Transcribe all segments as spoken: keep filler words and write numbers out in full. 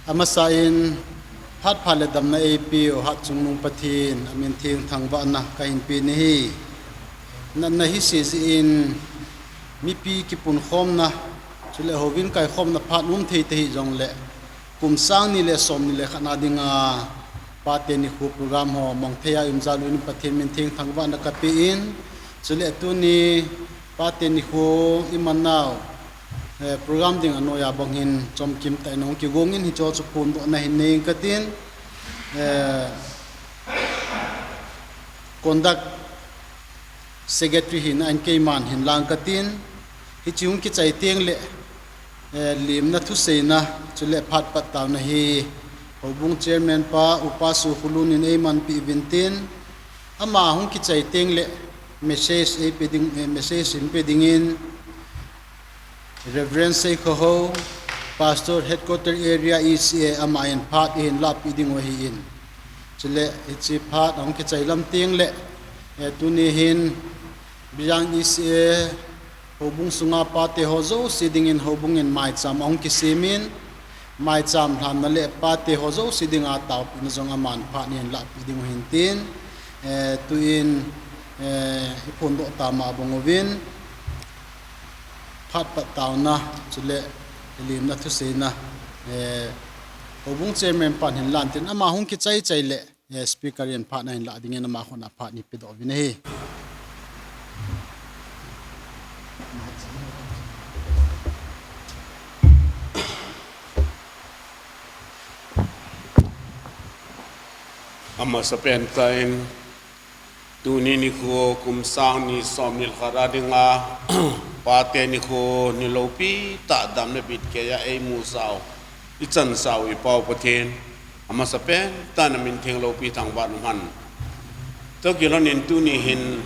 Amasan, phat pha le damna eipeu Hatchungnung Pathen amin theng thangvahna kahin pe ahi. Natna hise jeh in mipi kipunkhomna, chule houin kaikhomna phat um thei tahih jongle, kum sang ni le som ni le khat na dinga Pate Nikho program ho mong thei a um jal un Pathen min theng thangvahna kape in, chule tuni Pate Nikho iman nau, eh, program ding anoiya bang hin chomkim tah in hung kigong in hiche chu phondohna hin nei ing katin, eh, conduct secretary hina in keiman hin lang katin, hiche hung kichai teng le, eh, lemna thuseina, chule phat pat taona hi Houbung chairman pa, Upa Sokholun in eimanpi uvin tin, ama hung kichai teng le message eipe ding, eh, message hin pe dingin, Reverend Seikhohou, Pastor Headquarter Area E C A, ama in phat eihin lahpeh diu ahin. Chule, hiche phat ahung kichai lam teng le, eh, tuni hin, Bijang E C A, houbung sunga pate ho jouse dingin houbung in maicham ahung kisem in, maicham lhanna le pate ho jouse dinga taopina jong aman phat in lahpeh diu ahin tin, eh, tuin, eh, iphondoh tama bang uvin, phat pat taona, chule lemna thuseina, eh, houbung chairman pan hin lan tin ama hung kichai chai le, eh, speaker in phat ahin lah dingin ama khut a phat ipedoh uvin ahi. Amasapen tah in, tuni nikho kum sang ni som ni le khat a dinga, Pate Nikho ni loupi tah damna bit keiya eimusau, ichansau i Pau Pathen, amasapen tah in namin theng loupi thangvah in umhen. Tua kilhon in tuni hin,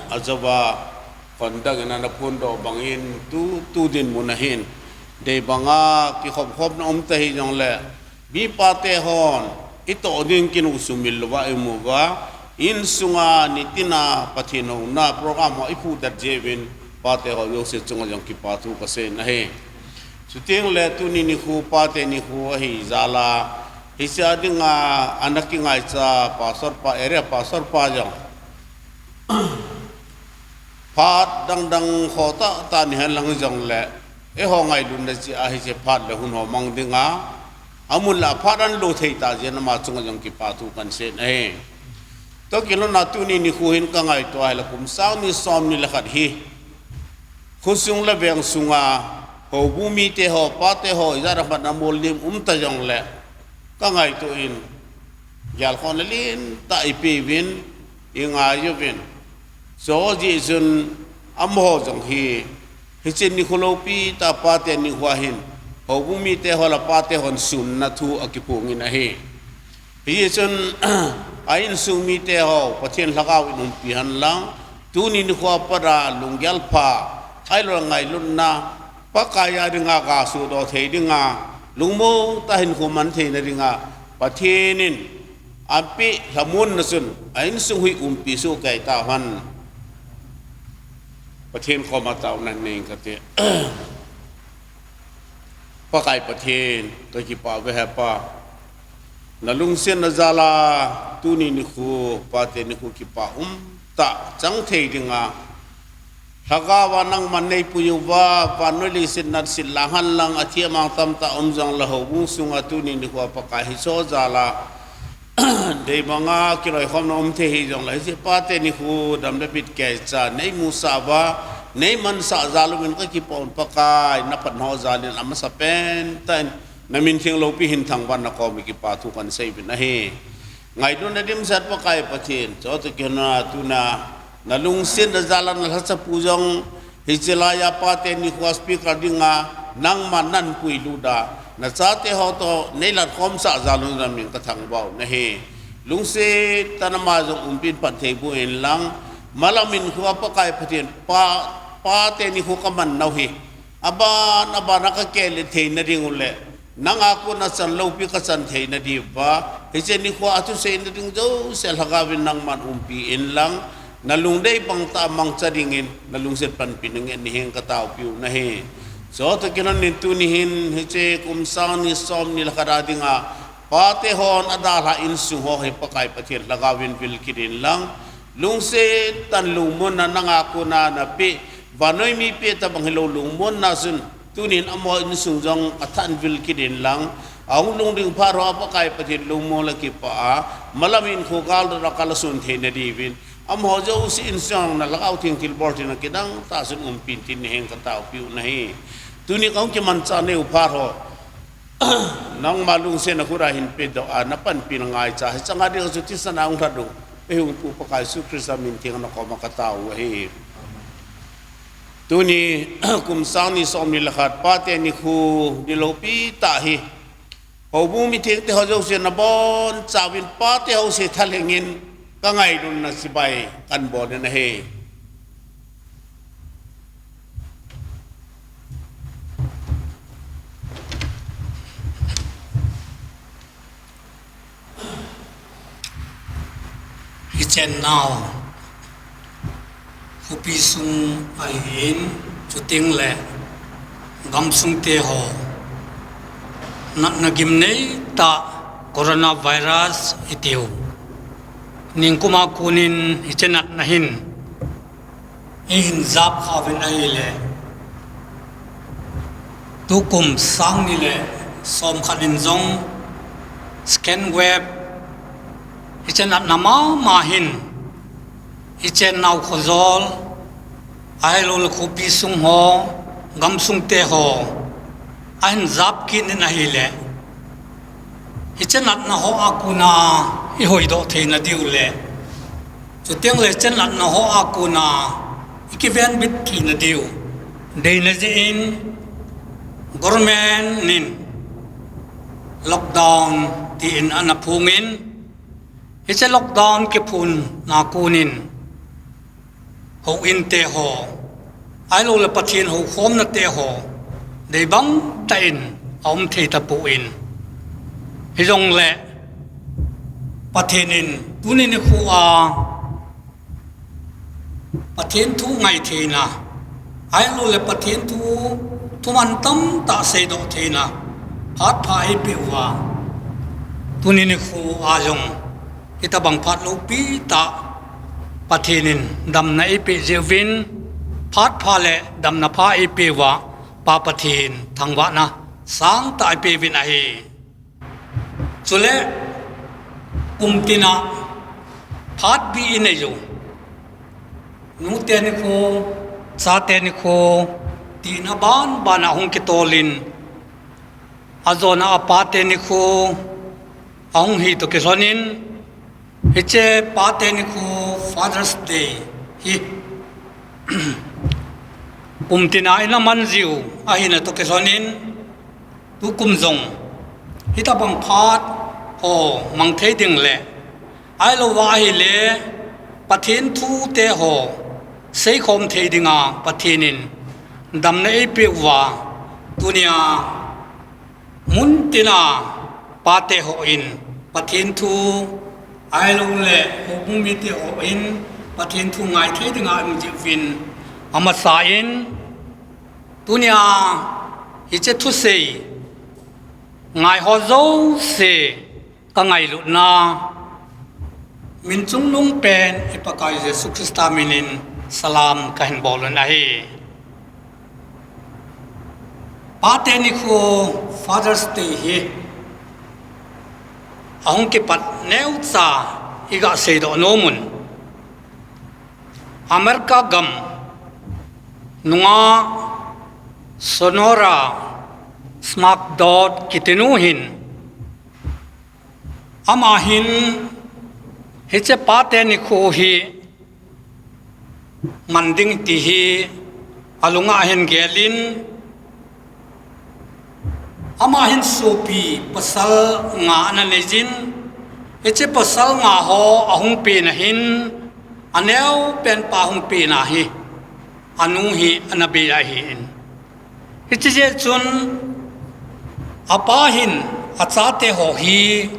ajouva, conduct in ana phondoh bangin tu, tu dinmun a hin, dei banga kikhopkhopna um tahih jongle, mi pate hon, itoh ding kinu sumil louva imu uva, insunga nitina Pathen houna program ho iphudet jeh uvin, pate ho jouse chunga jong kipa thu kasei ahi. Chuteng le tuni nikho Pate Nikho ahi jal a, hiche a dinga ana kingaicha pastor pa, area pastor pa jong, phat dangdang ho tahtah ni hen lang jongle, eiho ngailutna jeh a hiche phat le hun ho mang dinga, amun la phat anlo thei tah jeh in ama chunga jong kipa thu kahin sei ahi. Tua kilhon a tuni nikho hin kangaito a ahile kum sang ni som ni le khat hi, khosung le veng sunga, houbung mite ho, pate ho, ijat a phat a molhem um ta jongle, kangaito in, gelkhohna lentah ipeuvin, ingai uvin. Chujeh chun amaho jong hi, hiche nikho loupi tah Pate Nikho a hin, houbung mite ho le pate hon sunna thu akiphongin ahi. Hijeh chun, a insung mite ho, Pathen lhagao in umpi hen lang, tuni nikho a pat a lunggel pha, ahilouleh ngailutna, Pakai a dinga gasodoh thei dinga, lungmong tah a hinkho man theina dinga, Pathen in apeh lhamonna chun, a insung hi umpi soh kei tahen. Pathen koma taona nei inge kati. Pakai Pathen, kakipah uve He Pa. Nalungsetna jal a, tuni nikho, Pate Nikho kipah umtah chang thei dinga, lhagao a nangman neipui uva, vannoi leiset natna sih lang hen lang, athi amang tamtah um jongle houbung sunga tuni nikho a Pakai hiche jal a, dei banga kiloikhomna um thei hijongle, hiche Pate Nikho damna bit keiya neimusah uva, neimansah jal uvin kakipah un Pakai, naphatna ho jal in amasapen tah in, namin theng loupi hin thangvahna kom in kipa thu kahin sei uvin ahi. Ngailutna dimset Pakai Pathen, chutoh kilhon a tuna, nalungsetna jal a nalhacha pu jong, hiche laiya Pate Nikho a speaker dinga, nangman nahin puilut a, nachate ho toh, neilatkhomsah jal un namin kathangvah u ahi. Lungset tah in ama jong umpin phatthei boh in lang, malam in nikho a Pakai Pathen, Pa, Pate Nikho kaman nau hi, aban, aban a kakile theina diu le, nanga kona chan loupi kachan theina diuva, hiche nikho a thuseina ding jouse lhagao in nangman umpi in lang, nalungdei bangtah a mangcha dingin, nalungset panpina ngen in kataopiu ahi. Chutoh kilhon in tuni hin hiche kum sang ni som ni le khat a dinga pate hon adalhah insung ho hi Pakai Pathen lhagao in vil kit in lang, lungset tah in lungmonna nanga kona napeh, vannoi mi peh tabang hilou lungmonna chun, tuni hin amaho insung jong athah in vil kit in lang, ahung lhung ding phat ho a Pakai Pathen lungmong le kipah a, malam in kho gal dot a kal a sun thei nadiuvin, amaho jouse insung a Lhagao Theng thilbol thei na kidang tah chun umpi in tin naheng kataopiu nahi. Tuni kahung kimanchah nau phat ho, nangma lungset na khut a hin pedoh a, napanpi na ngaicha, hiche nga ding chu thisan a hung lhat u, eihung pu Pakai Jesu Christa min theng a nakoma katao u ahi. Tuni, kum sang ni som ni le khat, pate nikho, ni loupi tah hi. Houbung mithengte ho jouse nabonchauvin pate ho se thalheng in kangailutna chibai kahin bol in ahi. Hiche nao khopi sung ahin, chuteng le gamsung te ho natna gimnei tah coronavirus itiu ningkum a kon in hiche natna hin eihin jap kha uvin ahile, tukum sang ni le som khat in jong second wave hiche natna mama hin hiche nao khojol, ahilou le khopi sung ho, gamsung te ho ahin jap kit in ahile, hiche natna ho a kon a ihoidoh thei nadiu le, chuteng le hiche natna ho a kon a ikivenbit thei nadiu deina jeh in government in lockdown tin ana phong in, hiche lockdown kiphong na kon in houin te ho, ahilou le Pathen houkhomna te ho, deibang tah in aum thei tapon, hijong le Pathen in tuni nikho a Pathen thu ngai theina, ahilou le Pathen thu, thuman tamtah seidoh theina phat pha eipeh uva, tuni nikho a jong hitabang phat loupi tah Pathen in damna eipeh jeh uvin, phat pha le damna pha eipeh uva, Pa Pathen thangvahna sangtah eipeh uvin ahi. Chule, kum tin a phat bi inei u, nute nikho, chate nikho, tin a ban ban a hung kitol in, ajona a pate nikho ahung hi toh kilhon in, hiche pate nikho Father's Day hi kum tin a ina man jiu ahina toh kilhon in, tukum jong hitabang phat ho mang thei ding le, ahilou va ahile Pathen thu te ho seikhom thei dinga Pathen in damna eipeh uva, tunia mun tin a pate ho in Pathen thu, ahilou le houbung mite ho in Pathen thu ngai thei dinga um jeh uvin, amasa in tunia hiche thusei ngai ho jouse kangailutna, min chungnung pen i Pakai Jesu Christa min in salam kahin bol un ahi. Pate nikho, Father's Day hi ahung kipat neocha iga seidoh nom un, America gam nunga Sonora Smartdout kitinu hin, ama hin hiche pate nikho hi man ding ti hi alunga ahin gel in, ama hin sopi pasal nga ana nei jin, hiche pasal nga ho ahung pen a hin, aneo pen pa hung pen a hi anu hi ana bei ahi in. Hiche jeh chun apa hin achate ho hi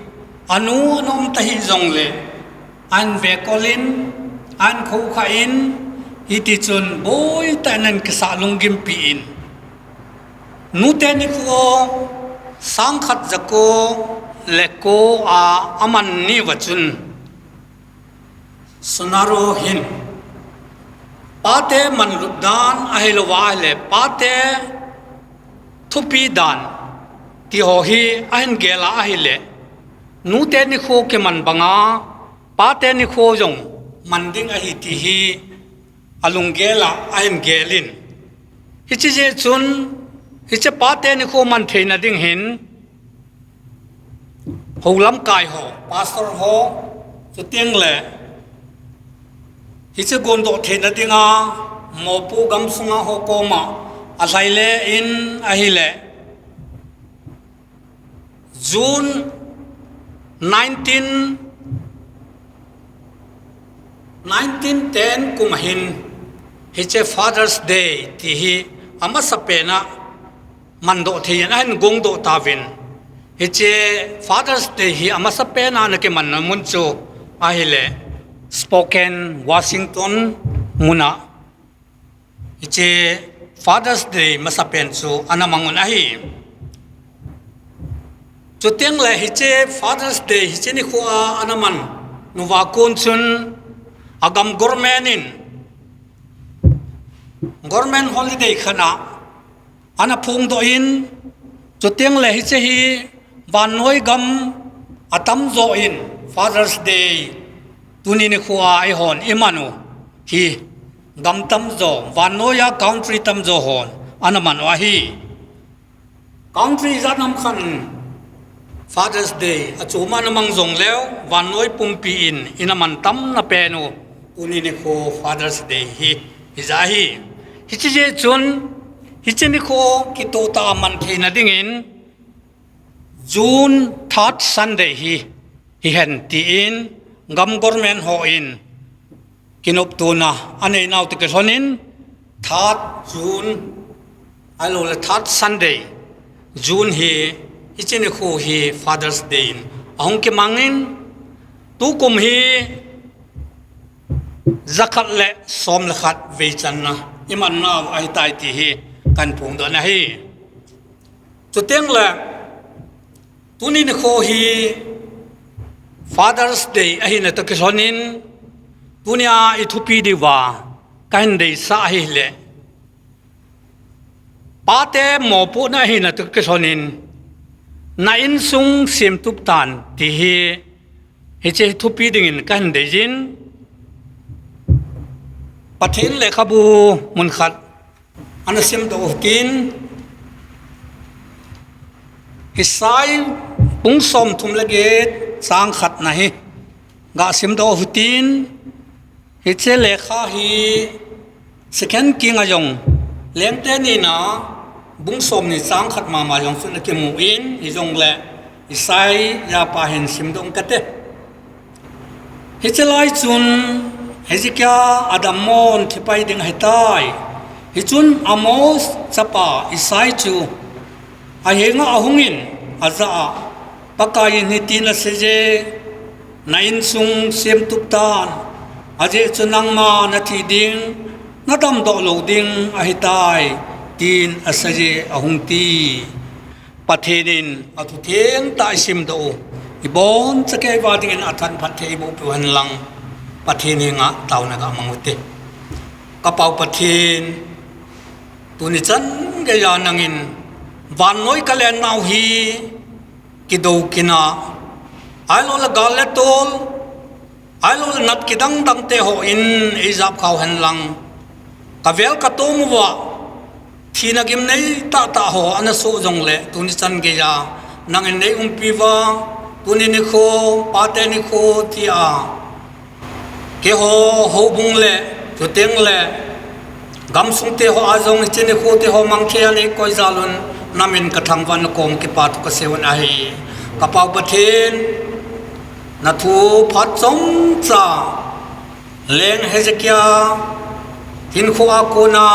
anu anom ta hih jongle, ahin vekol in, ahin khoukhah in, hiti chun boitah in ahin kisah lunggimpi in, Nute nikho, sangkhat jako le ko a aman ni uva chun, Sonaro hin pate manlut dan ahilouva ahile, pate thupi dan ti ho hi ahin gel a ahile, nute nikho kiman banga pate nikho jong man ding ahi ti hi alunggel a ahin gel in. Hiche jeh chun, hiche pate nikho man theina ding hin, houlamkai ho, pastor ho, chuteng le hiche gondoh theina dinga mopo gamsunga ho koma alhai le in ahile, June nineteen, nineteen ten kum a hin, hiche Father's Day ti hi amasapen a mandoh thei in ahin gongdoh tauvin. Hiche Father's Day hi amasapen a ana kimanna mun chu ahile Spokane, Washington muna hiche Father's Day masapen chu ana mang un ahi. Chuteng le hiche Father's Day hiche nikho a ana man uva kon chun, agam government in government holiday khat a ana phongdoh in, chuteng le hiche hi vannoi gam atamjo in Father's Day tuni nikho a eihon iman u hi gam tamjo, vannoi a country tamjo hon ana man u ahi. Country ijat ham khat in Father's Day achom a ana mang jongleu, vannoi pumpi in ina man tamna pen u tuni nikho Father's Day hi hija ahi. Hiche jeh chun, hiche nikho kitoh tah a man theina dingin June third Sunday hi hihen tin gam government hon kinoptona anei nau toh kilhonin, third June, ahilouleh third Sunday June hi, hiche nikho hi Father's Day in ahung kimangin, tukum hi jakhat le som le khat vei channa iman nau ahitai ti hi kahin phongdoh ahi. Chuteng le, tuni nikho hi Father's Day ahina toh kilhonin, tunia ithupi diuva kahin deisah ahile, pate mopohna ahina toh kilhonin, na insung semtup tan ti hi, hiche thupi dingin kahin deiyin, Pathen lekhabu mun khat ana simdoh u hitin, Isai bung somthum le get chang khatna hi gasimdoh u hitin, hiche lekha hi Second King a jong, Lengte nina bung somni chang khat mama jong chun akimun, hijongle Isai japa hin simdoh ing kate. Hiche lai chun Hezekiah adammon thipai ding ahitai. Hichun Amoz chapa Isai chu ahenga ahungin ajah a, Pakaiyin hitin aseiye, na insung semtup tan, ajeh chu nangma nathi ding, nadamdoh lou ding ahitai, tin aseiye ahung ti. Pathen in athutheng tah isimdoh u, ibonchauva dingin athanphatthei eiboh peh u henlang, Pathen henga taona gamang ute. Kapau Pathen, tuni chan geiya nangin vannoi kalen nau hi kidou kina, ahilouleh gal le tol, ahilouleh nat kidang dangte hon eijapkhau henlang, kavel katom uva thina gimnei tahtah ho ana soh jongle, tuni chan geiya nangin neiumpi uva, tuni nikho, pate nikho tia, keiho houbung le, chuteng le gamsungte hoa jong hiche nikhote ho mangthei a neikoi jal un, namin kathangvah in nakom kipathu kasei un ahi. Kapau Pathen, nathu phat chomcha Leng Hezekiah hinkhoa kona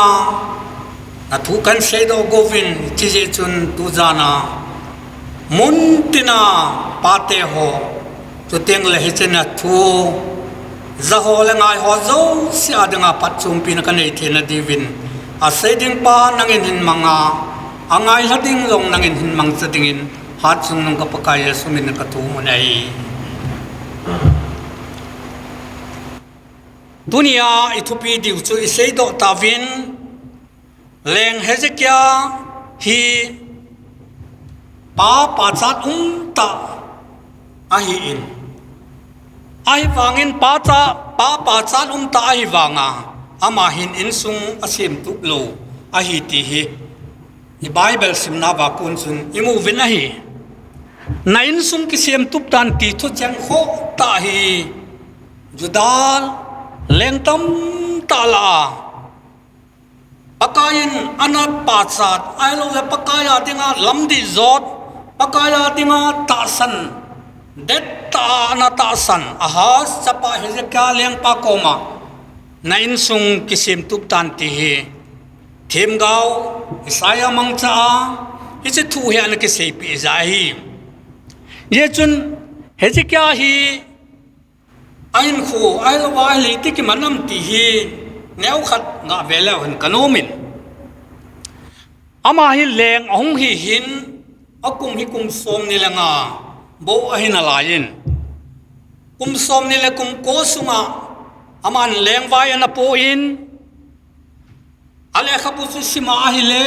nathu kahin seidoh u ahin, chujeh chun tujana muntina pate ho, chuteng le hiche nathu jaho le ngaiho jouse a dinga phatchumpina kanei theina diuvin, asei dingpa nangin hin manga, Angai lha ding jong nangin hin mangcha dingin, hatchungnung ka Pakai Jesu min in ka thum u ahi. Tunia i thupi diu chu i seidoh tauvin, Leng Hezekiah hi pa pachat umtah ahin, ahivangin pa cha, pa pachat umtah ahivanga, ama hin insung asemtup lou ahi ti hi i Bible simna uva kon chun i mu uvin ahi. Na insung kisemtup tan ti thucheng khoh tah hi Judah leng tamtah lah a Pakaiyin ana pachat, ahilouleh Pakai a dinga lamdih jot, Pakai a dinga tahsan dettah a ana tahsan Ahaz chapa Hezekiah lengpa koma na insung kisemtup tan ti hi themgao Isaiah mangcha a hiche thu hi ana kiseipeh jeh ahi. Hijeh chun Hezekiah hi a hinkho, ahilouva ahile iti kiman ham ti hi neokhat ngah ve leu hen ka nom in. Ama hi leng ahung hi hin, akum hi kum somni le nga bou ahi nalaiyin, kum somni le kum ko sunga aman lengvai ana pon, alekhabu chu sima ahile,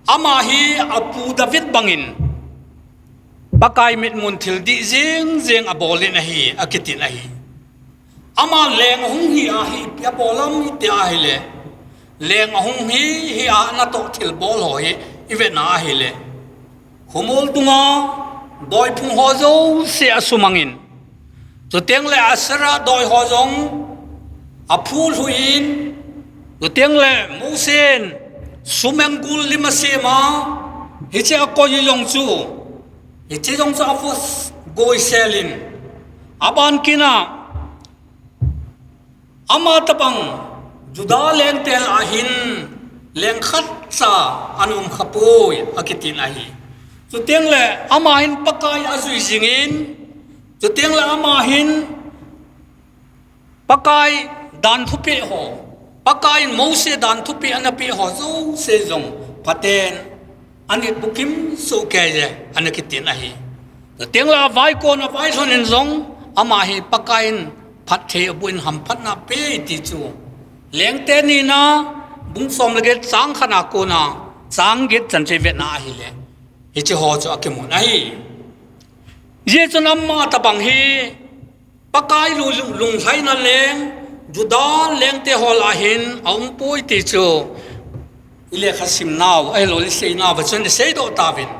ama hi apu David bangin Pakai mitmun thil dih jeng jeng abolin ahi, akitin ahi. Ama leng ahung hi a hi ipi abol ham iti ahile, leng ahung hi hi a natoh thilbol ho hi i vetna ahile, khomol dunga doiphung ho jouse asumangin, chuteng le Asherah doi ho jong aphulhuiyin, chuteng le Mosen sumeng gul lim asema, hiche akoi jong chu, hiche jong chu avos goiselin, aban kina ama tabang Judah lengte lah a hin leng khatcha ana um khapoi, akitin ahi. Chuteng le ama hin Pakai ajui jingin, chuteng le ama hin Pakai dan thupeh ho, Pakaiyin Mose dan thupeh ana peh ho jouse jong phaten anit bukim sohkei e, ana kitin ahi. Chuteng le avaikon availhon in jong ama hi Pakaiyin phatthei aboh in hamphatna apei ti chu Lengte nina bung som le get chang khatna kona chang get chan chu i vetna ahile, hiche ho chu akimun ahi. Hijeh chun ama tabang hi Pakai lu-, lu-, lunglhaina leng, Judah lengte ho lah a hin aumpoi ti chu i lekha simnau, ahilouleh i seinauva chun i seidoh tauvin.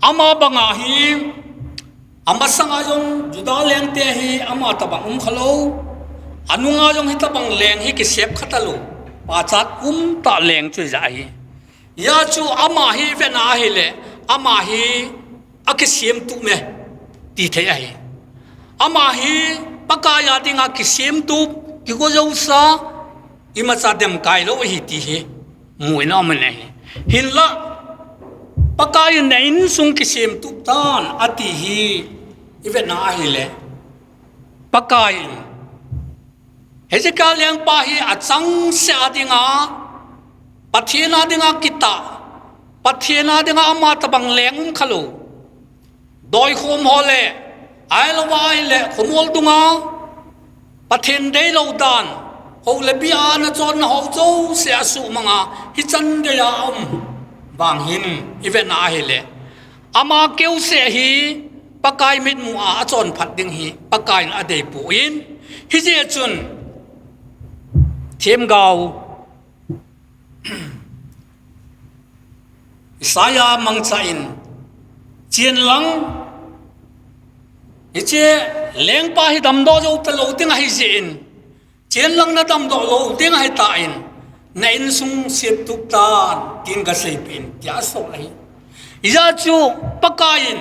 Ama banga hi, amasanga jong Judah lengte hi ama tabang um khalou, anunga jong hitabang leng hi kisep kha talou, pachat umtah leng chu hijeh ahi. Hijeh chun ama hi vetna ahile, ama hi akisemtup me, ti thei ahi. Ama hi Pakai a dinga kisemtup, kigo jousa, imacha demkai lou ahi ti hi mu in aum in ahi. Hinlah, Pakaiyin na insung kisemtup tan ati hi i vetna ahile, Pakaiyin Hezekiah lengpa hi achangseh a dinga, Pathen a dinga kitah, Pathen a dinga ama tabang leng um khalou, doikhom ho le, ahilouva ahile khomol dunga Pathen deilou dan, hou le bia ana chonna ho jouse asuhmanga, hichan geiya aum vang hin i vetna ahile, ama keuseh hi Pakai mitmu a achonphat ding hi Pakaiyin adeipoi. Hijeh chun themgao Isaiah mangcha in, chen lang, hiche lengpa hi damdoh jou talou ding ahijeh in, chen lang na damdoh lou ding ahitan, na insung semtup tan, tin kaseipeh in, tia asol ahi. Hijeh chun Pakaiyin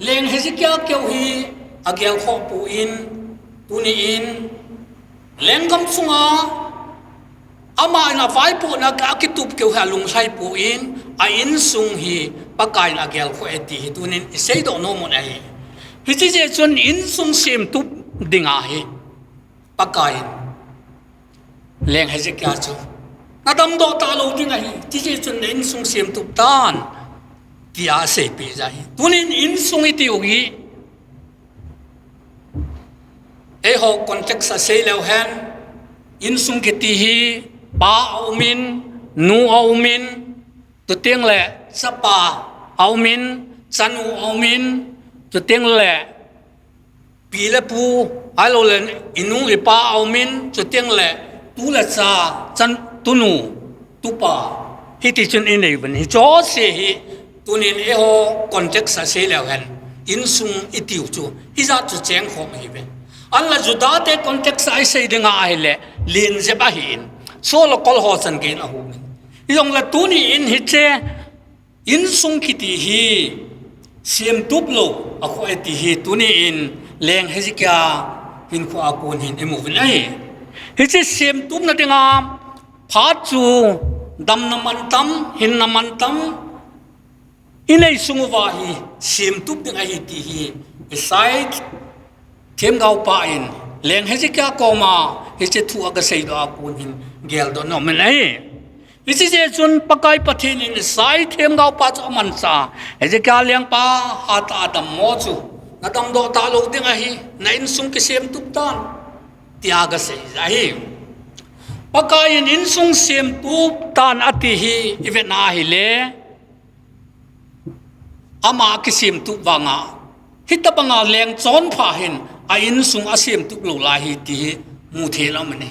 leng Hezekiah keu hi agelkhoh pon, tuni in lenggam sunga ama in avaipohna a akitup keu hi alunglhai pon, a insung hi Pakaiyin agelkhoh e ti hi tunin i seidoh nom u ahi. Hiche jeh chun insung semtup dinga hi Pakaiyin leng Hezekiah chu Na damdoh talou ding ahi. Tijeh chun na insung semtup tan, tia aseipeh jeh ahi. Tunin insung itiu hi, eiho context a seileu hen, insung kiti hi pa aumin, nu aumin, chuteng le chapa aumin, chanu aumin, chuteng le pi le pu, ahilouleh inu ipa aumin, chuteng le tu le cha, chan, tunu, tupa, hiti chun inei uvin. Hiche jouse hi tunin eiho context a seileu hen, insung itiu chu hijat chu chengkhom ahiuve. Ahinla Juda te context a isei dinga ahile, lenjep ahin, sol le kol ho chan geiyin ahumin. Hijongle tunin hiche insung kiti hi semtup lou akhoh e ti hi tunin leng Hezekiah hinkhoa kon hin imuvin ahi. Hiche semtupna dinga phat chu damna mantam, hinna mantam inei sung uva hi semtup ding ahi ti hi Isaiah themgaopa in leng Hezekiah koma hiche thu agaseidoh a kon hin geldoh nom in ahi. Hiche jeh chun Pakai Pathen in Isaiah themgaopa chu amanchah a, Hezekiah lengpa, hatah a dammo chu na damdoh talou ding ahi, na insung kisemtup tan, tia agasei ahi. Pakai in insung semtup tan ati hi ivet na ahile, ama akisemtup vanga, hitobanga leng chonpha hin a insung asemtup lou lai ahi ti hi muthei lou ahi.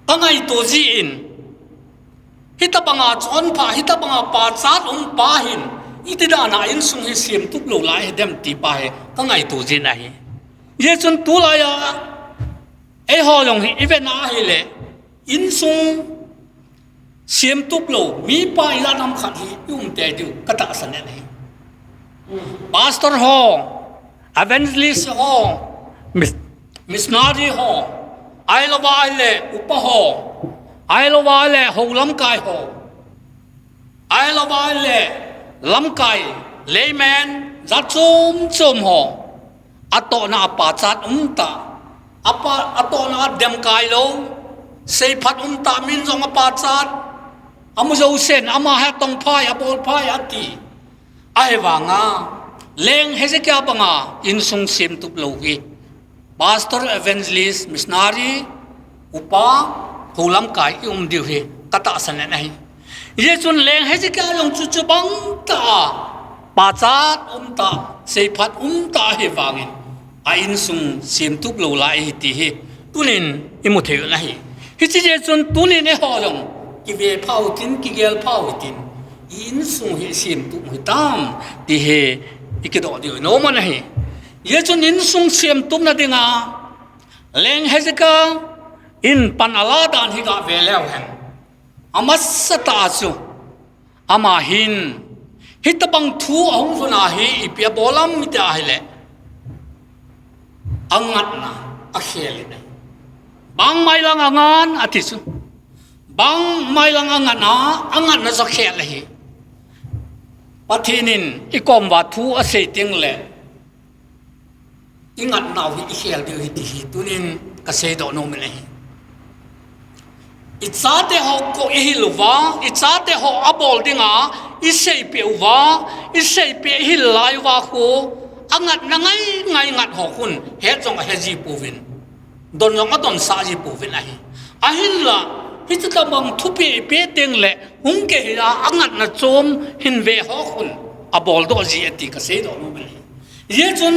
Kangaito jin, hitobanga chonpha, hitobanga pachat umpa hin iti dana insung hi semtup lou lai hidem ti pa hi kangaito jin ahi. Hijeh chun tulaiya eiho jong hi ivet na ahile, insung semtup lou mipa ijat ham khat hi ium tei diu katahsan in ahi. Pastor ho, evangelist ho, mis-, missionary ho, ahilouva ahile upa ho, ahilouva ahile hou lamkai ho, ahilouva ahile lamkai, layman, jat chom chom ho, atohna a pachat umtah, apa, atohna a demkai lou, seiphat umtah, min jong apachat, amu jousen ama hi atongphai, abolphai ati. Ahivanga leng Hezekiah banga insung semtup lou hi pastor, evangelist, missionary, upa, hou lamkai ium diu hi katahsan in ahi. Hijeh chun leng Hezekiah jong chu chubang tah a pachat umtah, seiphat umtah ahi vangin a insung semtup lou lai ahi ti hi tunin imu thei u ahi. Hiche jeh chun tunin eiho jong kive phau hitin, kigel phau hitin, i insung hi semtup u hitam ti hi ikidoh diu inom u ahi. Hijeh chun insung semtupna dinga leng Hezekiah in pan ala dan hi gave leu hen, amasatah a chu ama hin hitobang thu ahung lhun a hi ipi abol ham iti ahile, angatna akhel in ahi. Bangmai lang angan ati chu, bangmai lang angan a, angatna chu akhel ahi. Pathen in ikom uva thu asei teng le ingatnau hi ikhel diu ahi ti hi tunin kaseidoh nom in ahi. Ichate ho kou ihil uva, ichate ho abol dinga iseipeh uva, iseipeh ihil lai uva khu, angatna ngai ngai ngat ho khun het jong ahe ji pouvin, don jong adonsah ji pouvin ahi. Ahinla hitobang thupeh ipeh teng le hung kihei a angatna chom hin ve ho khun aboldoh ji e ti kaseidoh nom in ahi. Hijeh chun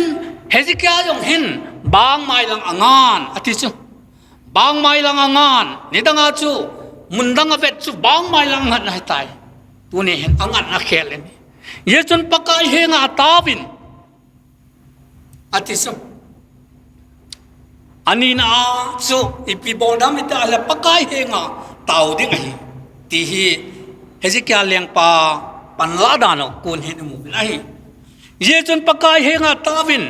Hezekiah jong hin bangmai lang angan ati chu, bangmai lang angan, nidanga chu mundang avet chu bangmai lang angatna ahitai. Tuni hin angatna akhel in ahi. Hijeh chun Pakai henga ataovin ati chu, anina a chu ipi bol dem iti ahile Pakai henga tao ding ahi ti hi Hezekiah lengpa panla dan a kon hin imu uvin ahi. Hijeh chun Pakai henga ataovin,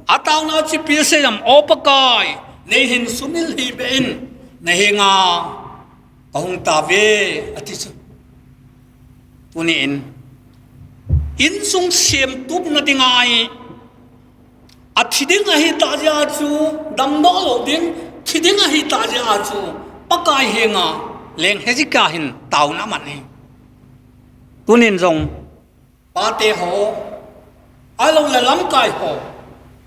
ataona chu ipi asei em, O Pakai, neihin sumil hih beh in, nahenga kahung tauve ati chu. Tunin insung semtupna dinga hi, athi ding ahitah jeh a chu damdoh lou ding, thi ding ahitah jeh a chu Pakai henga Leng Hezekiah hin taona aman ahi. Tunin jong pate ho, ahilouleh lamkai ho,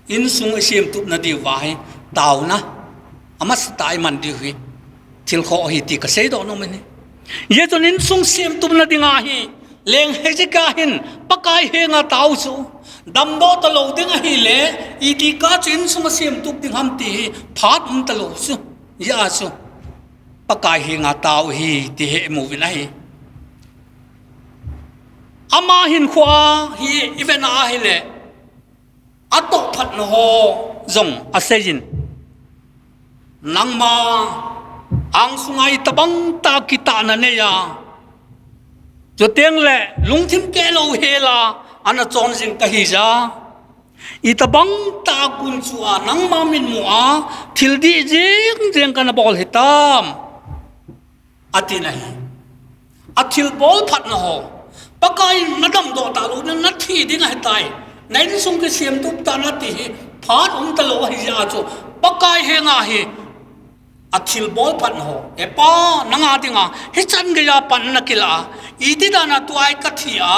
insung isemtupna diuva hi taona amasatah a iman diu hi thil khoh ahi ti kaseidoh nom in ahi. Hijeh chun insung semtupna dinga hi Leng Hezekiah hin Pakai henga tao chu, damdoh talou ding ahileh, iti kah chu insung asemtup ding ham ti hi phat umtalou chu, hijeh a chu Pakai henga tao ahi ti hi imu uvin ahi. Ama hinkhoa hi ivet a ahileh, atohphatna ho jong aseiyin, nangma angsunga itobang tah kitahna neiya, chutengleh lungthim kehlou hela ana chonjing kahija, itobang tah gunchua nangma mitmua thil dih jeng jeng kana bol hitam, atin ahi. Athilbol phatna ho, Pakaiyin nadamdoh talou ding, nathi ding ahitai, na insung kisemtup tan nati hi phat umtalou ahijeh a chu Pakai henga hi athilbol phatna ho, He Pa, nanga dinga hichan geiya pan nakilah a, iti dana tua hi kathi a,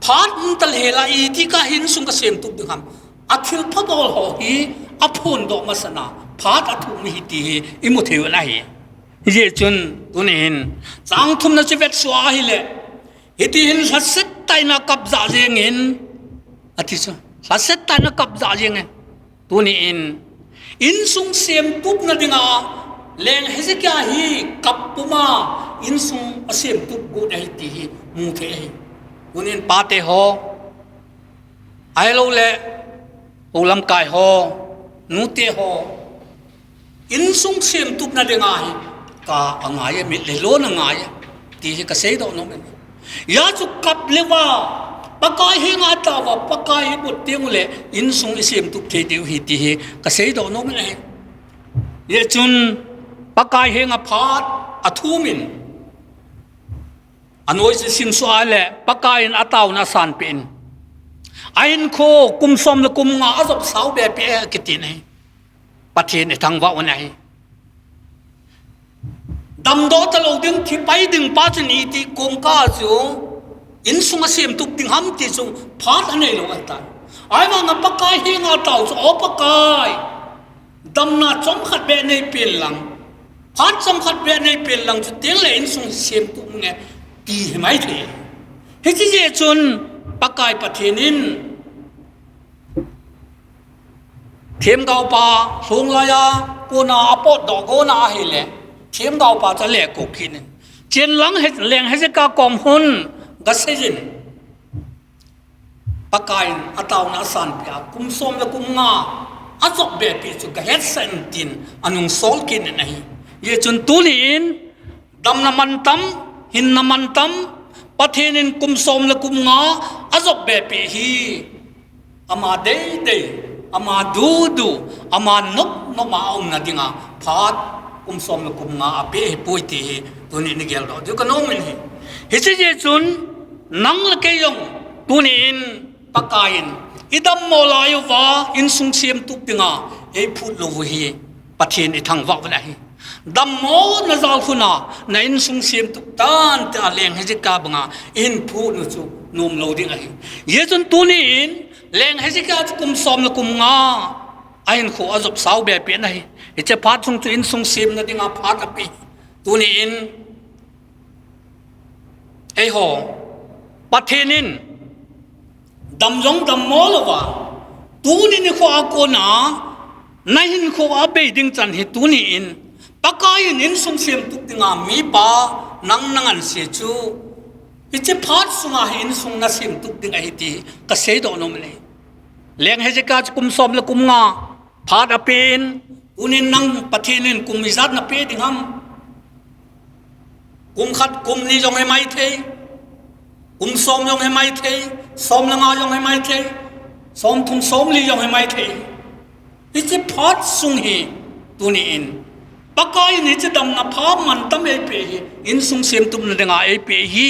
phat umtalou hela, iti kah insung kasemtup ding ham, athilphabol ho hi aphondoh masana phat athum ahi ti hi imu theiu ahi. Hijeh chun tuni hin chang thumna chu vetsah ahileh, hiti hin lhasettah in akap jah jengin, ati chu, lhasettah in akap jah jengin, tuni in insung semtupna dinga Leng Hezekiah hi kap puma insung asemtup got ahi ti hi mu thei ahi. Tunin pate ho, ahilouleh u lamkai ho, nute ho, insung semtupna dinga hi kap angaiye, mit le lona ngaiye ti hi kaseidoh nom in ahi. Hijeh chun kap leuva Pakai henga taova, Pakai ibot tenguleh insung isemtup thei diu ahi ti hi kaseidoh nom in ahi. Hijeh chun Pakai henga phat athumin, anoise simsuh a leh Pakaiyin ataona asanpeh in, ahinkho kum som le kum nga ajop sao behpeh e kiti in ahi. Pathen ithangvah un ahi. Damdoh talou ding, thipai ding pa chun iti kong kah chu insung asemtup ding ham ti chu phat aneilou ahitai. Ahivanga Pakai henga tao chu, O Pakai, damna chomkhat beh neipen lang, phat chomkhat beh neipen lang, chutengleh insung semtup inge, ti himai thei. Hiche jeh chun Pakai Pathen in themgaopa lhunglai a kona apotdoh gona ahileh, themgaopa chu alehkol kit in, Chen lang, Leng Hezekiah kom hon gaseiyin, Pakaiyin ataona asanpeh a kum som le kum nga ajop behpeh chu gahetsah in tin anungsol kit in ahi. Hijeh chun tuni in damna mantam, hinna mantam, Pathen in kum som le kum nga ajop behpeh hi ama deidei, ama dudu, ama nopnop a aumna dinga phat kum som le kum nga apeh ahipoi ti hi tuni in igeldoh diu kanom in ahi. Hiche jeh chun nang le kei jong tuni in Pakaiyin idammo lai uva insung semtup dinga eiphut lou u hi Pathen ithangvah uvin ahi. Dammo najal khuna na insung semtup tan tia Leng Hezekiah banga ihin phut u chu nomlou ding ahi. Hijeh chun tuni in Leng Hezekiah chu kum som le kum nga ahinkho ajop sao behpeh in ahi. Hiche phat sung chu insung semna dinga phat apeh. Tuni in eiho, Pathen in dam jong dammo louva, tuni nikhoa kona nahinkho abei ding chan hi tuni in Pakaiyin insung semtup dinga mipa nang nanganse chu, hiche phat sunga hi insung nasemtup ding ahi ti kaseidoh nom in ahi. Leng Hezekiah chu kum som le kum nga phat apen, tunin nang Pathen in kum ijat napeh ding ham? Kum khat, kum ni jong himaithei, kum som jong himaithei, som le nga jong himaithei, som thum, som li jong himaithei. Hiche phat sung hi tuni in Pakaiyin hiche damna pha mantam eipeh hi, insung semtupna dinga eipeh hi,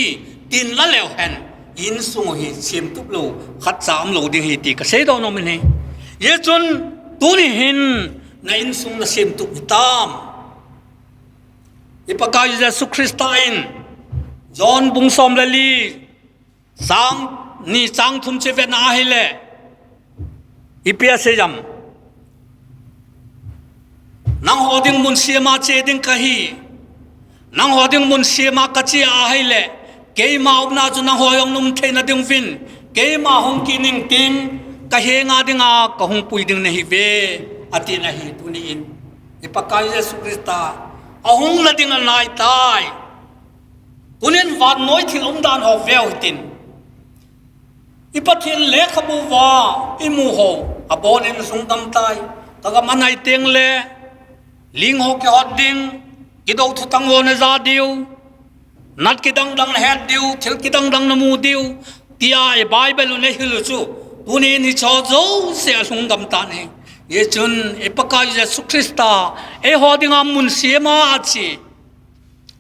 tin la leu hen, insung hi semtup lou khatcha umlou ding ahi ti kaseidoh nom in ahi. Hijeh chun tuni hin na insung nasemtup hitam? I Pakai Jesu Christa in John bung som le li, chang ni chang thum chu vetna ahile, ipi asei em? Nangho ding mun sema che ding kahi. Nangho ding mun sema kache ahile, keima umna chu nangho jong um theina ding uvin, keima hung kit ning tin, kahenga dinga kahung pui ding nahiuve, atin ahi. Tuni in i Pakai Jesu Christa ahung la ding anai tai. Tunin vannoi thil umdan ho veu hitin, i Pathen lekhabu uva imu ho abonin sung dam tai. Kagam anai tengle, ling ho kihot ding, kidou thutang ho naja diu, nat kidang dang nahet diu, thil kidang dang namu diu, tia i Bible un eihil u chu, tunin hiche jouse alhung dam tan ahi. Hichun i Pakai Jesu Christa eiho dinga mun sema ache,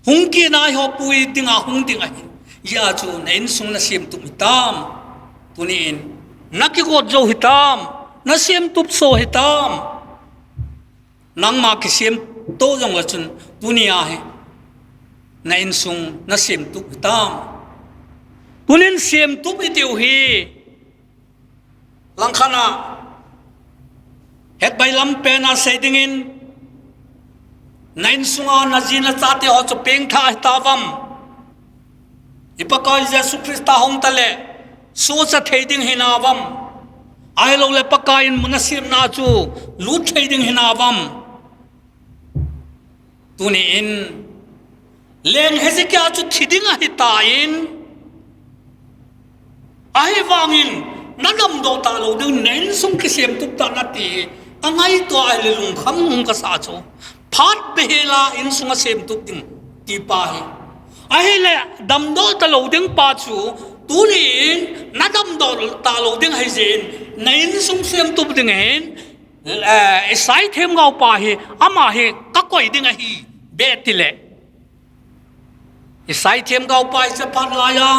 hung kitna eiho pui dinga hung ding ahin, hijeh chun na insung nasemtup hitam? Tuni in nakigot jou hitam? Nasemtup so hitam? Nangma kisemto jongle chun, tunia hi na insung nasemtup hitam? Tunin semtup itiu hi, langkhat a, hetbailam pena sei dingin, na insunga naji nachate ho chu pengtha ahitauvem? I Pakai Jesu Christa hung tale, suhcha thei ding hinauvam? Ahiloule Pakaiyin nasemna chu lut thei ding hinauvam? Tuni in, leng Hezekiah chu thi ding ahitan, ahivangin nadamdoh talou ding, na insung kisemtup tan nati, kangaito ahile lungkham um kasah chu. Phat behela insung asemtup ding tipa hi, ahile damdoh talou ding pa chu, tuni in nadamdoh talou ding ahijeh in, na insung semtup ding ahin, Isai themgao pa hi, ama hi kakoi ding ahi, be tile. Isai themgao pa hiche phat laiya,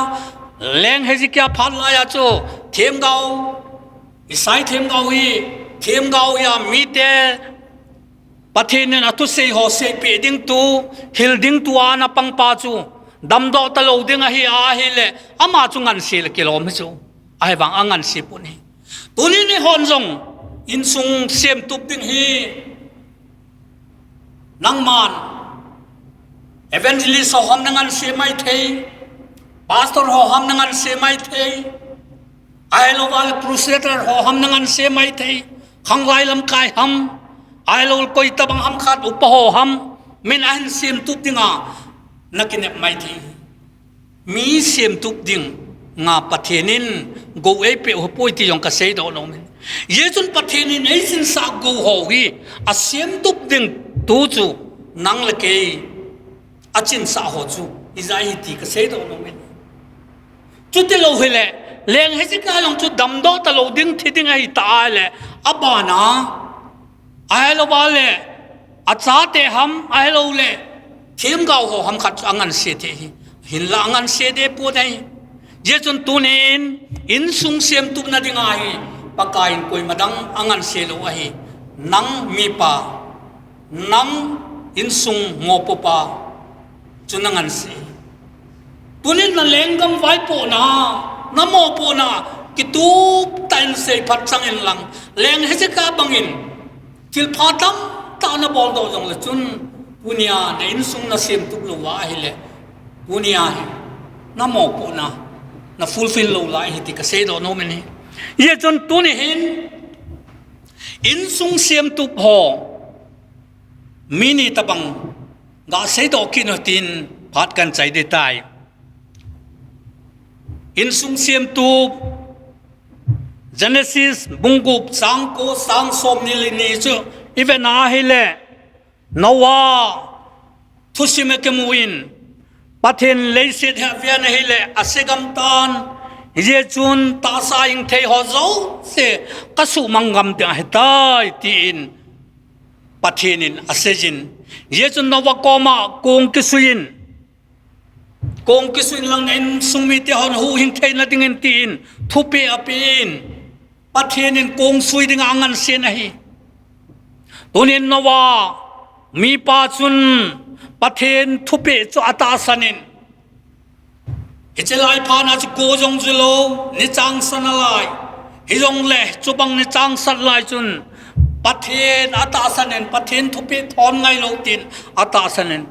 leng Hezekiah phat laiya chu, themgao, Isai themgao hi, themgao hia mite, Pathen in athusei ho seipeh ding tu, hil ding tua ana pangpa chu, damdoh talou ding ahi ahile, ama chu ngansea kilom hi chu. Ahivang angansepon ahi. Tunin eihon jong insung semtup ding hi, nangman evangelist ho ham nanganse maithei, pastor ho ham nanganse maithei, ahiloule crusader ho ham nanganse maithei, khanglai lamkai ham, ahiloule koitabang ham khat upa ho ham, min ahin semtup dinga nakinep maithei. Mi semtup dinga Pathen in gou eipeh u hipoi ti jong kaseidoh nomin. Hijeh chun Pathen in eichinsah gou ho hi, asemtup ding tu chu, nang le kei achinsah ho chu ijat ahi ti kaseidoh nomin. Chutilou hile, leng Hezekiah jong chu damdoh talou ding, thi ding ahita ahile, abana, ahiloule, achate ham, ahiloule, themgao ho ham khat chu anganse thei ahi. Hinla anganse dehpon ahi. Hijeh chun tunin, insung semtupna dinga hi, Pakaiyin koima dang anganse lou ahi. Nang mipa, nang insung mopopa chu nanganse. Tunin nalenggam vaipohna, namopohna, kituptah in seiphat chang inlang, leng Hezekiah bangin, thilpha tamtah naboldoh jongle chun, tunia na insung nasemtup louva ahile, tunia hi namopohna nafulfill lou lai ahi ti kaseidoh nomin ahi. Hijeh chun tuni hin, insung semtup ho, mi ni tobang gaseidoh kit u hitin phat kahin chai ding ahitai. Insung semtup, Genesis bung gup chang ko, chang somni le ni chu ivet na ahile, Noah thusim akimun, Pathen leiset hi aven ahile, asegam tan, hijeh chun tahsa hing thei ho jouse kasuhmang gam ding ahitai, tin Pathen in aseijin. Hijeh chun Noah koma kong kisuiyin, kong kisuiyin lang na insung mite hon huhhing theina dingin tin thupeh apen, Pathen in kong sui dinga angansen ahi. Tunin Noah Mipa chun Pathen thupeh chu atahsan in, hiche lai phat a chu go jong ju lou, ni chang sa nalai. Hijongle chubang ni chang sat lai chun Pathen atahsan in, Pathen thupeh thon ngai lou tin atahsan in,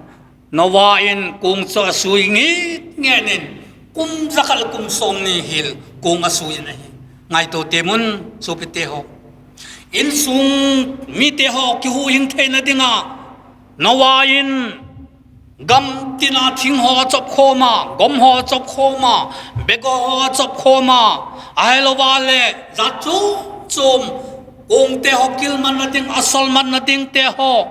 Noah in kong chu asui nget nget in, kum jakhat le kum somni hil kong asui in ahi. Ngaito temun, sopite ho. Insung mite ho kihuhhing theina dinga Noah in gam tina thing ho achop khom a, gom ho achop khom a, bego ho achop khom a, ahilouva le jat chom chom, kong te ho kilmatna ding, asol matna ding te ho,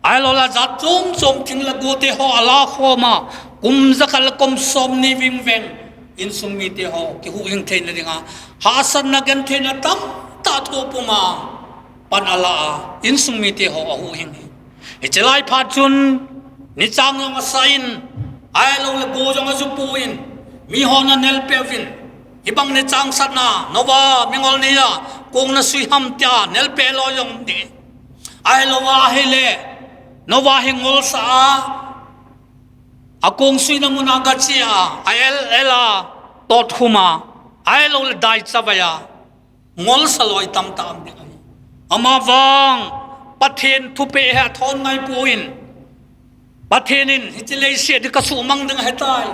ahilou le jat chom chom thing le go te ho ala khom a, kum jakhat le kum somni vingveng, insung mite ho kihuhhing theina dinga hahsatna gentheina tamtah thoh puma pan ala a, insung mite ho ahuhhing hi. Hiche lai phat chun ni chang jong asa in, ahilou le go jong aju pon, mi hon anel peh uvin, hibang ni chang sat na Noah mingol neiya kong nasui ham tia nel peh lou jong di. Ahilouva ahile Noah hi ngolsa a, akong suina mun a gache a, a el el a, tot khum a, ahilou le dai chavai a, ngolsa loi tamtah um ding ahi. Amavang Pathen thupeh hi athon ngai pon, Pathen in hiche leiset hi kasuhmang ding ahitai.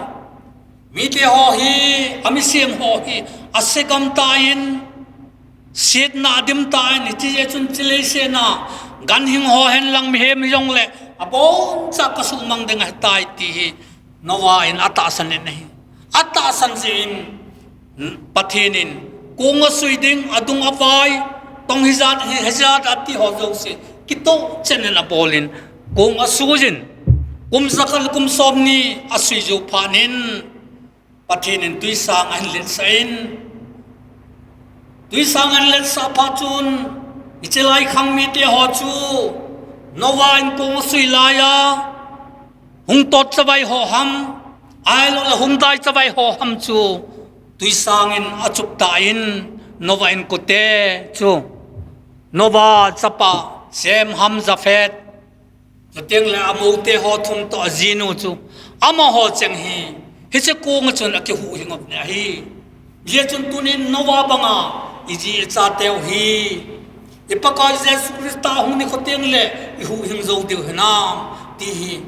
Mite ho hi, ami sem ho hi, ase gam tan, sietna adim tan, hiche jeh chun hiche leiset a ganhing ho hen lang mihem hijongle, aboncha kasuhmang ding ahitai ti hi Noah in atahsan in ahi. Atahsan jeh in Pathen in kong asui ding, adung avai, tong hijat, hi, hijat ati ho jouse kitoh chen in abol in, kong asui jin, kum jakhat le kum somni asui jou phat in, Pathen in tuisang ahin letsah in, tuisang ahin letsah phat chun, hiche lai khang mite ho chu Noah in kong asui laiya hung tot chavai ho ham, ahilou le hung dai chavai ho ham chu tuisang in achup tan, Noah inkote chu, Noah chapa Shem, Ham, Japheth, chuteng le amoute ho thum toh ajinu chu, amaho cheng hi hiche kong a chun akihuhhing up ne ahi. Hijeh chun tunin Noah banga iji ichateu hi, i Pakai Jesu Christa hung nikho teng le ihuhhing jou diu hinam ti hi,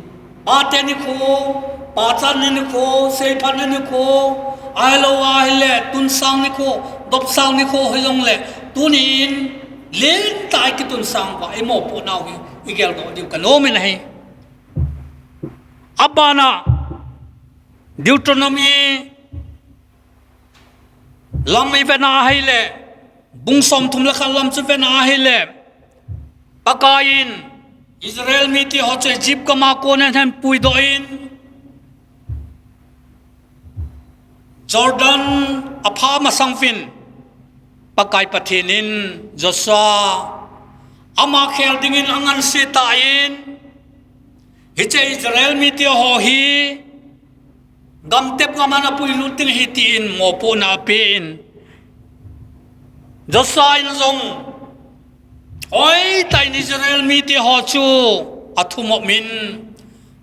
pate nikho, pachatna nikho, seiphatna nikho, ahilou ahile tunsang nikho, dopsang nikho hijongle, tunin lentah a ikitunsang uva imopohnau hi igeldoh diu kanom in ahi. Abana Deuteronomy lam ivena ahile, bung somthum le khat lam chu vena ahile, Pakai in Israel mite ho chu Egypt gam a kon ahin puidoh in, Jordan apha masang uvin, Pakai Pathen in Joshua ama khel dingin anganse tan, hiche Israel mite ho hi gamtep gam a ana puilut ding ahi tin mopohna apen, Joshua in jong hoitah in Israel mite ho chu athumop in,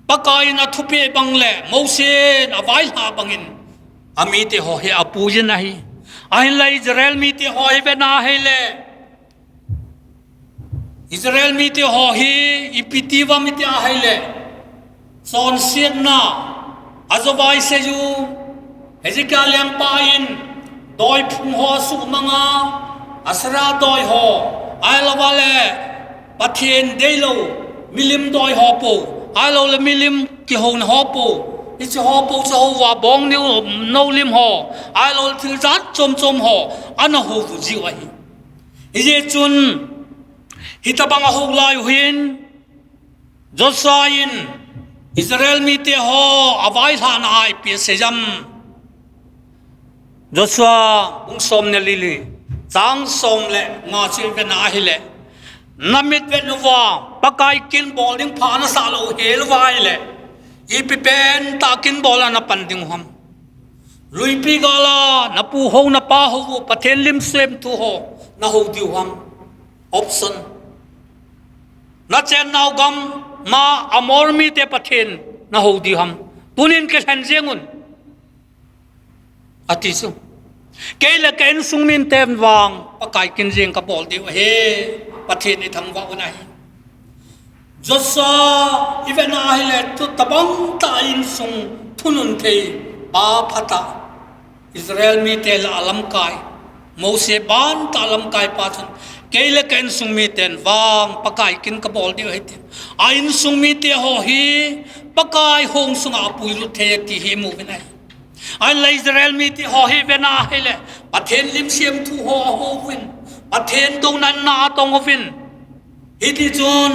Pakai in athupeh bang le Mose in availhah bangin amite ho hi apuijin ahi. Ahinla Israel mite ho hi vena ahile, Israel mite ho hi ipi ti uvam iti ahile, chonsetna ajo vai seiyu, Hezekiah lengpa in doi phung ho asuhmang a, Asherah doi ho, ahilouva le Pathen deilou milim doi ho pou, ahilou le milim kihouna ho pou, hiche ho pou chu hou uva bong nou, nou lim ho, ahilou le thil jat chom chom ho ana hou u jiu ahi. Hijeh chun hitobang ahou lai u hin, Joshua in Israel mite ho availhahna a ipi asei em? Joshua bung som le li, chang som le nga chu ivena ahile, namit vet uva, Pakai kin bol ding pha nasah lou hel uva ahile, ipi pentah kin bol a napan ding u ham? Luipi gal a napu hou napa hou u Pathen lim semthu ho nahou diu ham? Option. Nachennau gam, ma Amor mite Pathen nahou diu ham? Tunin kilhen jeng un, ati chu. Kei le ka insung miten vang Pakai kin jeng kabol diu ahi, Pathen ithangvah un ahi. Joshua, i vena ahile, tu tabang tah insung thunun thei pa phatah Israel mite lah a lamkai, Mose ban tah lamkai pa chun, kei le ka insung miten vang Pakai kin kabol diu ahi tin. A insung mite ho hi Pakai hong sunga apuilut thei ti hi imu uvin ahi. Ahinla Israel mite ho hi vena ahile, Pathen lim semthu ho ahou uvin, Pathen douna in na atong uvin. Hiti chun,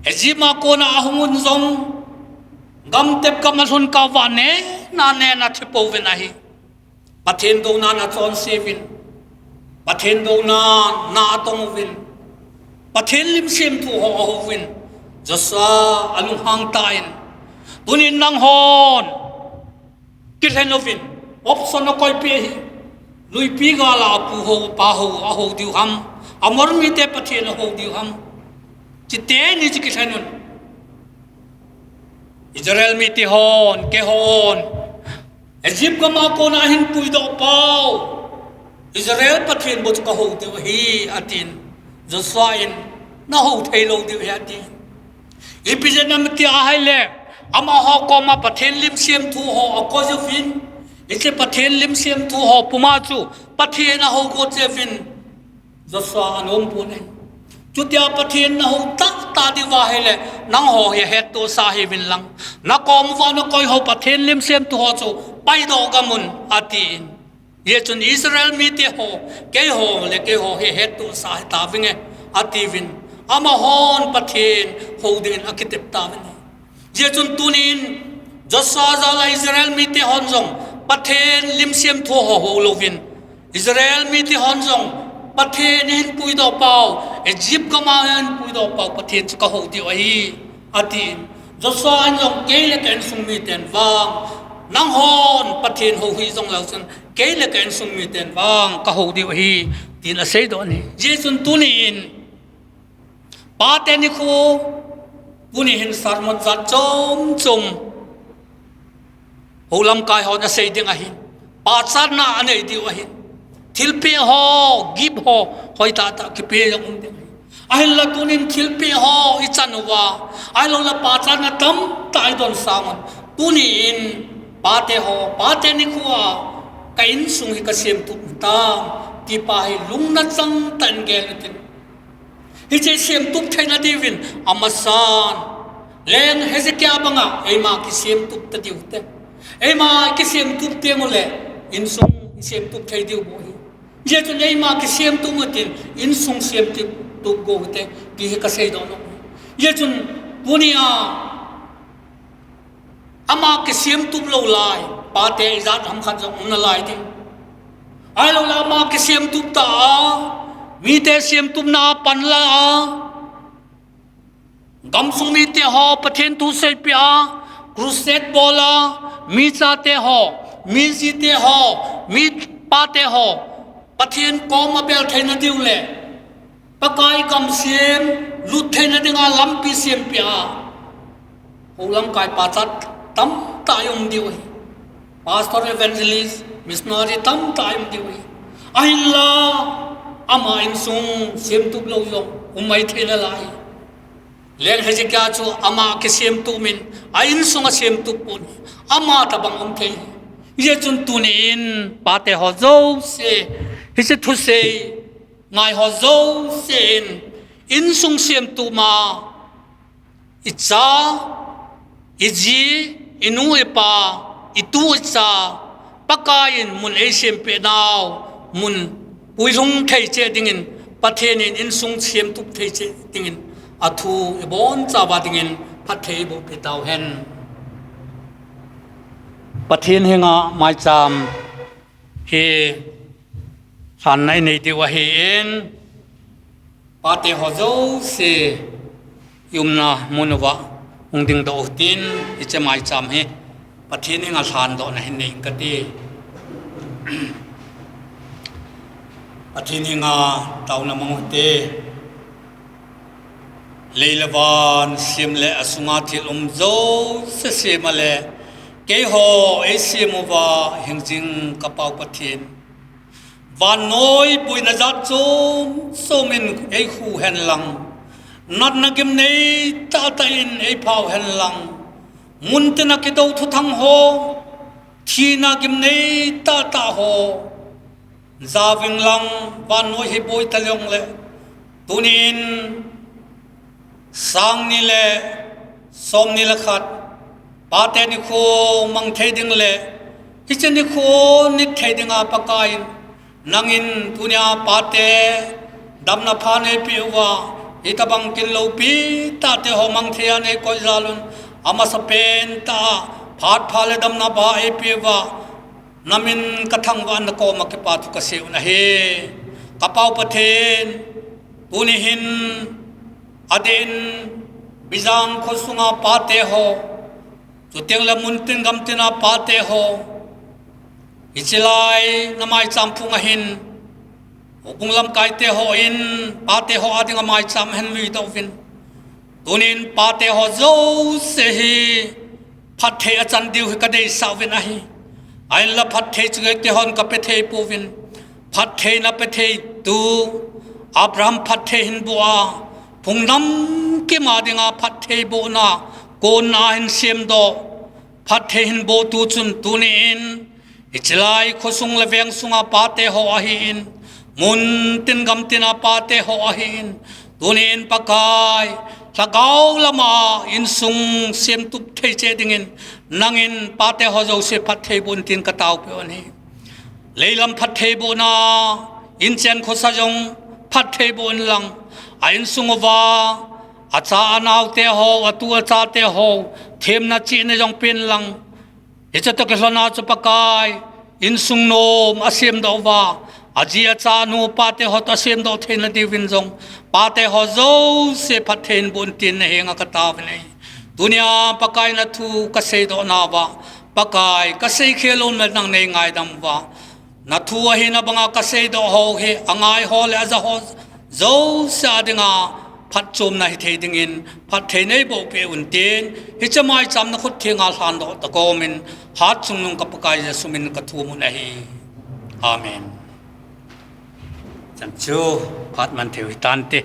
Egypt a kona ahung un jong, gamtep gam alhun kah uva nena nena thi pouvin ahi. Pathen douna in achonse uvin, Pathen douna in na atong uvin, Pathen lim semthu ho ahou uvin, Joshua alunghang tan, tunin nanghon kilhen uvin, option akoipeh hi, luipi gala apu ho, apa ho ahou diu ham, Amor mite Pathen ahou diu ham, chuteni chu kilhen un. Israel mite hon, keihon, Egypt gam a kona ahin puidoh pau Israel Pathen bou chu kahou diu ahi, atin. Joshua in, nahou thei lou diu ahi, atin. Ipi jeh ham iti ahile, amaho koma Pathen lim semthu ho akoi uvin, hiche Pathen lim semthu ho puma chu Pathen ahou got cheh uvin, Joshua anom pon ahi. Chutia Pathen nahou tahtah diu ahile, nangho hi hettohsah hih uvin lang, nakom uva nakoi ho Pathen lim semthu ho chu paidoh gam un, atin. Hijeh chun Israel mite ho, keiho le keiho hi hettohsah hita vinge, atiuvin. Amahon Pathen hou dingin akitep tauvin. Hijeh chun tunin Joshua jal a Israel mite hon jong Pathen lim semthu ho hou louvin, Israel mite hon jong Pathen ahin puidoh pau, Egypt gam a ahin puidoh pau Pathen chu kahou diu ahi, atin. Joshua in jong kei le ka insung miten vang, nanghon Pathen hou hih jongleu chun, kei le ka insung miten vang kahou diu ahi, tin aseidoh in ahi. Hijeh chun tunin, Pate nikho, tuni hin sermon jat chom chom houlamkai hon asei ding ahin, pachatna anei diu ahin, thilpeh ho, gift ho, hoitah tah kipeh jong um ding ahin. Ahinla tunin thilpeh ho ichan uva, ahilouleh pachatna tamtah idon sang un, tunin pate ho, Pate nikho a ka insung hi kasemtup tam, ti pa hi lungna chang tah in gel utin. Hiche semtup theina diuvin, amasan, Leng Hezekiah banga eima kisemtup ta diu hite. Eima kisemtup teng uleh, insung isemtup thei diu bou ahi. Hijeh chun eima kisemtup utin, insung semtup, tup go hite, ti hi kaseidoh nom. Hijeh chun, tunia, ama kisemtup lou lai, pate ijat ham khat jong um nalai ding. Ahilouleh ama kisemtup ta a, mite semtupna a pan la a, gamsung mite ho Pathen thu seipeh a, crusade bol a, mi chate ho, mi jite ho, mi pate ho, Pathen kom abel theina diu le, Pakai gam sem, lut theina dinga lampi sempeh a, houlamkai pachat tamtah i um diu ahi. Pastor, evangelist, missionary tamtah i um diu ahi. Ahinla, ama insung semtup lou jong um mai thei nalai. Leng Hezekiah chu ama kisemtup in, a insung asemtup pon, ama tabang um thei. Hijeh chun tunin, pate ho jouse, hiche thusei ngai ho jousen, insung semtup ma, icha, iji, inu, ipa, itu, icha, Pakaiyin mun eisempeh nau, mun puilhung thei cheh dingin, Pathen in insung semtup thei cheh dingin, athu ibonchauva dingin, phatthei eiboh peh tauhen. Pathen henga maicham hi lhanna inei diu ahin, pate ho jouse i umna mun uva hung dingdoh utin, hiche maicham hi Pathen henga lhandohna hin nei inge kati. Pathen henga taona mang uhite. Lei le van sem le asunga thil um jouse sem a le, keiho eisem uva hingjing ka Pau Pathen, vannoi boina jat chom chom in eikhu hen lang, natna gimnei tahtah in eiphau hen lang, muntin a kidou thuthang ho, thina gimnei tahtah ho, jaovin lang, vannoi hi boi ta jongle, tunin sang ni le som ni le khat, pate nikho mang thei ding le, hiche nikho nit thei dinga Pakai in, nangin tunia pate damna pha neipeh uva, hitabang kin loupi tahte ho mang thei a neikoi jal un, amasapen tah a phat pha le damna ba eipeh uva, namin ka thangvah in nakoma kipa thu kasei u ahi. Ka Pau Pathen, tuni hin adeh in Bijang khosunga pate ho, chuteng le muntin gamtin a pate ho, hiche lai namaicham phung a hin, houbung lamkaite hon pate ho adinga maicham ahin luidoh uvin, tunin pate ho jouse hi phatthei achan diu hi kadeisah uvin ahi. Ahinla phatthei chu keihon kape thei pouvin, phatthei na pe theitu Abraham phatthei hin boh a, phung namkim a dinga phatthei bohna konna hin semdoh, phatthei hin bohtu chun tunin hiche lai khosung le veng sunga pate ho ahin, muntin gamtin a pate ho ahin, tunin Pakai, lhagao lama insung semtup thei cheh dingin, nangin pate ho jouse phatthei boh in tin kataopeh u ahi. Leilam phatthei bohna, inchen khosa jong phatthei boh in lang, a insung uva acha anaote ho, atu achate ho themna chihna jong pen lang, hiche toh kilhona chu Pakai, insung nom asemdoh uva, aji acha anu apate ho toh asemdoh theina diuvin jong, pate ho jouse phatthei hin boh in tin nahenga kataovin ahi. Tunia Pakai nathu kaseidoh nauva, Pakai kasei khel loule nang neingaidam uva, nathu ahina banga kaseidoh ho hi angai ho le aja ho jouse a dinga phatchomna hithei dingin phatthei neiboh peh un tin, hiche maicham nakhut thenga lhandoh takomin, Hatchungnung ka Pakai Jesu min kathum un ahi. Amen. Chan chu phat man thei u hitante.